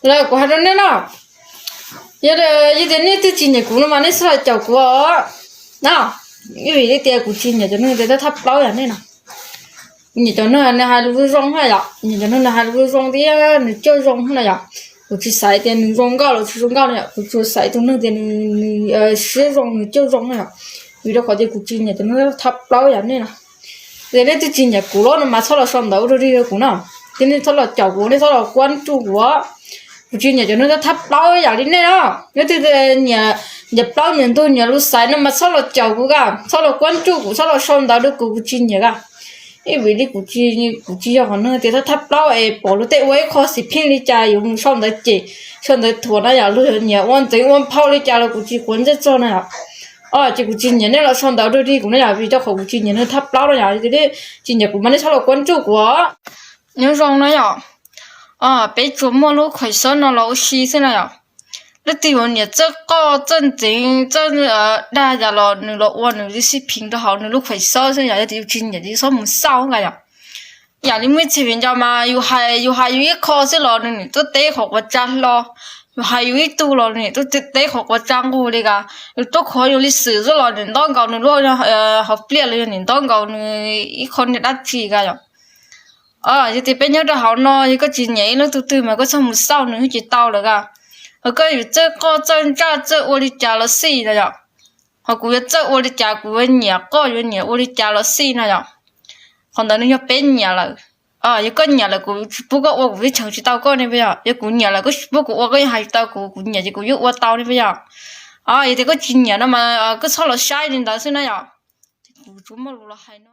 Los kuv hais rau nej no, yog tias nej twb tsis nyiam kuv no mas nej txhob los caum kuv os. No, ib vim li tias kuv tsis nyiam cov neeg tias thab plaub yam nej no. Kuv nyiam cov neeg nws hais lus zoo na yom, nyiam cov neeg nws hais lus zoo thiab nws coj zoo na yom. Kuv tsis xaiv tias nws zoo nkauj los tsis zoo nkauj na yom, kuv tsuas xaiv tus neeg tias nws siab zoo nws coj zoo na yom. Vim rau qhov tias kuv tsis nyiam cov neeg thab plaub yam nej no. Ces nej twb tsis nyiam kuv los no mas txhob los sau ntawv ua rau dig rau kuv no. Ces nej txhob los caum kuv, nej txhob los kuab tsuj kuv. Kuv tsis nyiam cov neeg thab plaub yam li nej no. Nej twb nyiam plaub nyiam ntug nyiam lus xaiv no mas txhob los caum kuv ka, txhob los kuab tsuj kuv, txhob los sau ntawv rau kuv, kuv tsis nyiam ka. Ib vim li kuv tsis, kuv tsis yog qhov neeg tias thab thab plaub es pom luag tej ua ib qho xim pheej li cas yuav mus sau ntawv cem, sau ntawv thuam na yom, luag nyiam ua ntxeev ua phau li cas los kuv tsis quav ntsej txog na yom. Ces kuv tsis nyiam nej los sau ntawv rau dig kuv na yom, vim rau qhov kuv tsis nyiam neeg thab plaub na yom. Tsis nyiam kuv mas nej txhob los kuab tsuj kuv. Nyob zoo na yom. Peb tsuas muaj lub Khuaim Xab no los ua si xwb na yom. Leej twg yuav nyiam txawj qoj txawj ntxeev txawj dag yam los nws los ua nws li xib pheej rau hauv nws lub Khuaim Xab xwb yom, yog tias yus tsis nyiam ces yus txhob mus xauj ka yom. Yam li muaj ib txhia viv ncaus mas yus hais, yus hais yus ib qho xwb los nws niam tuaj teb qhov quav tsa hlo, yus hais yus ib tug los nws niam tuaj teb qhov quav tsa nqug li ka. Yus tuaj khuv yus li xwm xwb los nws ntaub nkaus nws lub hauv pliaj los yog nws ntaub nkaus nws ib qho niag dab tsi ka yom. Yog tias peb nyob rau hauv no yog koj tsis nyiam ib leej tug twg mas koj txhob mus xauj nws hwj tsis tau lawm ka. Ho koj yuav txawj qoj txawj ntsaj txawj ua li cas los xij na yom. Ho kuv yuav txawj ua li cas kuv yuav nyiam qoj yuav nyiam ua li cas los xij na yom. Qhov ntawd nws yog peb nyiam lawm. Yog koj nyiam lawm kuv tsis pub koj ua kuv yeej cheem tsis tau koj ne puas yog? Yog kuv nyiam lawm koj tsis pub kuv ua koj yeej hais tsis tau kuv, kuv nyiam ces kuv yeej ua tau ne puas yog? Yog tias koj tsis nyiam no mas koj txhob los saib li ntawd xwb na yom. Kuv tsuas muaj lus los hais no.